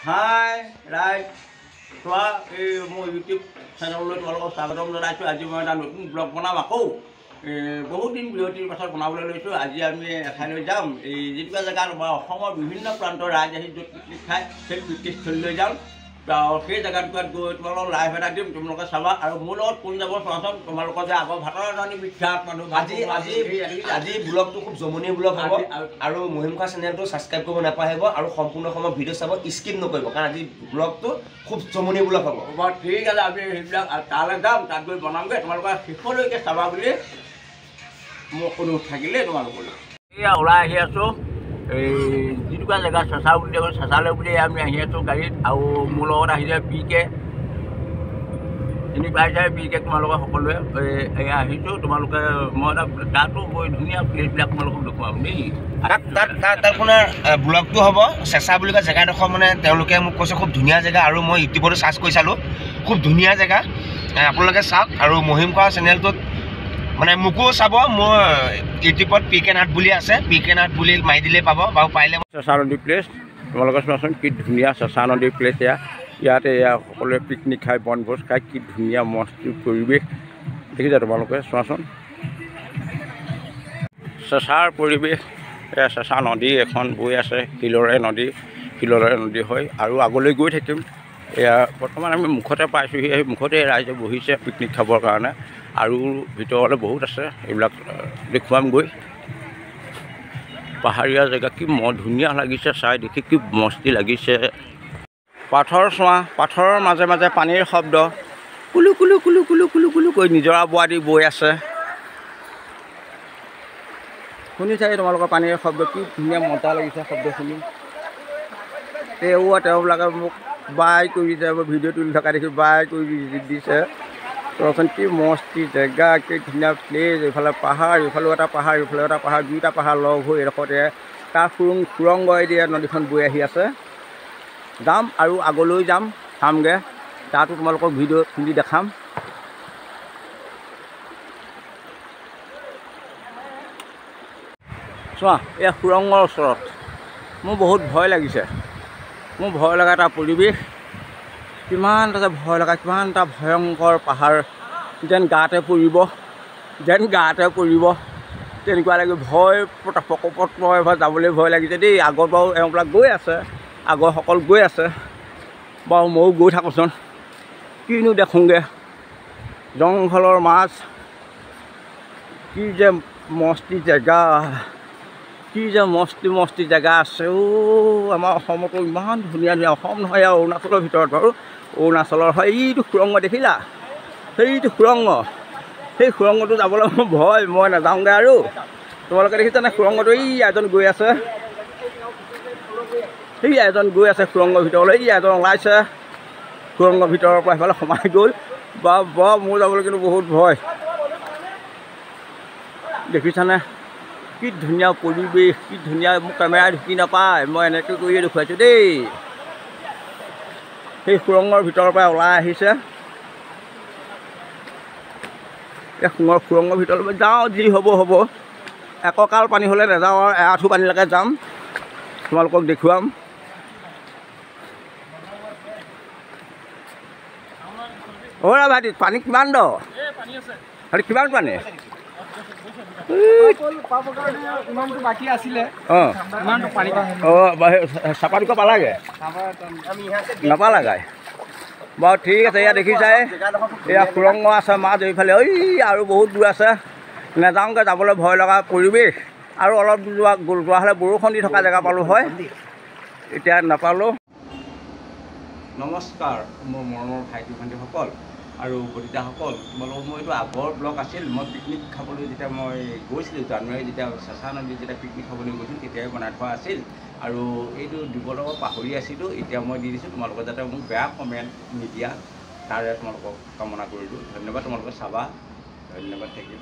হাই ৰাইজ, চোৱা এই মোৰ ইউটিউব চেনেললৈ তোমালোকক স্বাগতম জনাইছোঁ। আজি মই এটা নতুন ব্লগ বনাম আকৌ। বহুত দিন বিৰতিৰ পাছত বনাবলৈ লৈছোঁ। আজি আমি এঠাইলৈ যাম, এই যিটুকুৰা জেগাত অসমৰ বিভিন্ন প্ৰান্তৰ ৰাইজ আহি য'ত পিকনিক খায় সেই পিকনিক স্থলীলৈ যাম। আৰু সেই জেগাটুকুৰাত গৈ তোমালোকক লাইভ এটা দিম, তোমালোকে চাবা। আৰু মোৰ লগত কোন যাব চোৱাচোন, তোমালোকৰ যে আগৰ ভাতৰ ৰান্ধনি বিখ্যাত মানুহ। আজি আজি আজি ব্লগটো খুব জমনি ব্লগ হ'ব। আৰু মহিমখোৱা চেনেলটো ছাবস্ক্ৰাইব কৰিব নাপাহৰিব আৰু সম্পূৰ্ণ সময় ভিডিঅ' চাব, স্কিপ নকৰিব, কাৰণ আজি ব্লগটো খুব জমনি ব্লগ হ'ব। হ'ব, ঠিক আছে। আমি সেইবিলাক তালৈ যাম, তাত গৈ বনামগৈ। তোমালোকে শেষলৈকে চাবা বুলি মোৰ অনুৰোধ থাকিলে তোমালোকলৈ। এয়া ওলাই আহি আছোঁ, এই যিটুকুৰা জেগা চেঁচা বুলি কয়, চেঁচালৈ বুলি আমি আহি আছোঁ গাড়ীত। আৰু মোৰ লগত আহিছে পি কে, চিনি পাইছে পি কে তোমালোকে সকলোৱে। এয়া আহিছোঁ, তোমালোকে মই এটা তাতো গৈ ধুনীয়া প্লেচবিলাক তোমালোকক দেখুৱাম দেই। তাত তাত তাত আপোনাৰ ব্লগটো হ'ব চেঁচা বুলি কোৱা জেগাডোখৰ, মানে তেওঁলোকে মোক কৈছে খুব ধুনীয়া জেগা, আৰু মই ইউটিউবতো চাৰ্চ কৰি চালোঁ, খুব ধুনীয়া জেগা। আপোনালোকে চাওক। আৰু মহিমখোৱা চেনেলটোত মানে মোকো চাব, মোৰ ইউটিউবত পি কে নাথ বুলি আছে, পি কে নাথ বুলি মাৰি দিলেই পাব বাৰু, পাৰিলে। চেঁচা নদী প্লেচ তোমালোকে চোৱাচোন, কি ধুনীয়া চেঁচা নদী প্লেচ। এয়া ইয়াতে এয়া সকলোৱে পিকনিক খায়, বনভোজ খায়, কি ধুনীয়া মস্তি পৰিৱেশ দেখিছা তোমালোকে চোৱাচোন। চেঁচাৰ পৰিৱেশ, এয়া চেঁচা নদী এখন বৈ আছে, শিলৰে নদী, শিলৰে নদী হয়। আৰু আগলৈ গৈ থাকিম। এয়া বৰ্তমান আমি মুখতে পাইছোঁহি, সেই মুখতে ৰাইজে বহিছে পিকনিক খাবৰ কাৰণে। আৰু ভিতৰলৈ বহুত আছে, এইবিলাক দেখুৱাম গৈ। পাহাৰীয়া জেগা, কি ধুনীয়া লাগিছে চাই দেখি, কি মস্তি লাগিছে। পাথৰ চোৱা, পাথৰৰ মাজে মাজে পানীৰ শব্দ, কুলু কুলু কুলু কুলু কুলু কুলু কৰি নিজৰা বোৱা দি বৈ আছে। শুনিছাই তোমালোকৰ পানীৰ শব্দ, কি ধুনীয়া মজা লাগিছে শব্দ শুনি। তেওঁবিলাকে মোক বাই কৰি দিছে, ভিডিঅ' তুলি থকা দেখি বাই কৰি দিছে। চোৱাচোন কি মস্তি জেগা, কি ধুনীয়া প্লেচ। এইফালে পাহাৰ, এইফালেও এটা পাহাৰ, এইফালেও এটা পাহাৰ, দুয়োটা পাহাৰ লগ হৈ এডোখৰতে তাৰ সুৰংগই দিয়ে নদীখন বৈ আহি আছে। যাম আৰু আগলৈ যাম, চামগৈ, তাতো তোমালোকক ভিডিঅ' তুলি দেখাম। চোৱা এই সুৰংগৰ ওচৰত মোৰ বহুত ভয় লাগিছে, মোৰ ভয় লগা এটা পৰিৱেশ। কিমান এটা ভয় লগা, কিমান এটা ভয়ংকৰ পাহাৰ, যেন গাতে পৰিব, যেন গাতে পৰিব তেনেকুৱা লাগে। ভয় প্ৰকোপত মই এবাৰ যাবলৈ ভয় লাগিছে দেই। আগত বাৰু এওঁবিলাক গৈ আছে, আগৰসকল গৈ আছে, বাৰু ময়ো গৈ থাকোঁচোন, কিনো দেখোঁগৈ। জংঘলৰ মাছ, কি যে মস্তি জেগা, কি যে মস্তি মস্তি জেগা আছে অ'। আমাৰ অসমতো ইমান ধুনীয়া ধুনীয়া, অসম নহয় আৰু অৰুণাচলৰ ভিতৰত বাৰু, অৰুণাচলৰ হয়। এইটো সুৰংগ দেখিলা, সেইটো সুৰংগ, সেই সুৰংগটো যাবলৈ মোৰ ভয়, মই নাযাওঁগৈ আৰু। তোমালোকে দেখিছানে সুৰংগটো? এই এজন গৈ আছে, সেই এজন গৈ আছে সুৰংগৰ ভিতৰলৈ, এই এজন ওলাইছে সুৰংগৰ ভিতৰৰ পৰা, সেইফালে সোমাই গ'ল। বা বা মোৰ যাবলৈ কিন্তু বহুত ভয়। দেখিছানে কি ধুনীয়া পৰিৱেশ, কি ধুনীয়া। মোক কেমেৰাই ঢুকি নাপায়, মই এনেকৈ কৰিয়ে দেখুৱাইছোঁ দেই। সেই সুৰংগৰ ভিতৰৰ পৰা ওলাই আহিছে। এই সুৰংগৰ ভিতৰলৈ যাওঁ, যি হ'ব হ'ব। একঁকাল পানী হ'লে নাযাওঁ আৰু, এআঁঠু পানীলৈকে যাম, তোমালোকক দেখুৱাম। অ' ভাইটি, পানী কিমান দ? কিমান পানী? চাপাটোকে পালাগে নাপালাগাই? বাৰু ঠিক আছে। এয়া দেখিছাই, এয়া সুৰংগ আছে মাছ এইফালে, ঐ আৰু বহুত দূৰ আছে, নাযাওঁগৈ, যাবলৈ ভয় লগা পৰিৱেশ। আৰু অলপ দূৰ যোৱা হ'লে বৰষুণ দি থকা জেগা পালোঁ হয়, এতিয়া নাপালোঁ। নমস্কাৰ মোৰ মৰমৰ ভাইটি ভণ্টিসকল আৰু ভতিজাসকল, তোমালোকক মোৰ এইটো আগৰ ব্লগ আছিল। মই পিকনিক খাবলৈ যেতিয়া মই গৈছিলোঁ জানুৱাৰী, যেতিয়া চেঁচা নদীত যেতিয়া পিকনিক খাবলৈ গৈছিলোঁ তেতিয়াই বনাই থোৱা আছিল। আৰু এইটো দিবলৈ মই পাহৰি আছিলোঁ, এতিয়া মই দি দিছোঁ। তোমালোকে যাতে মোক বেয়া কমেণ্ট নিদিয়া, তাৰে তোমালোকক কামনা কৰিলোঁ। ধন্যবাদ, তোমালোকে চাবা। ধন্যবাদ থাকিল।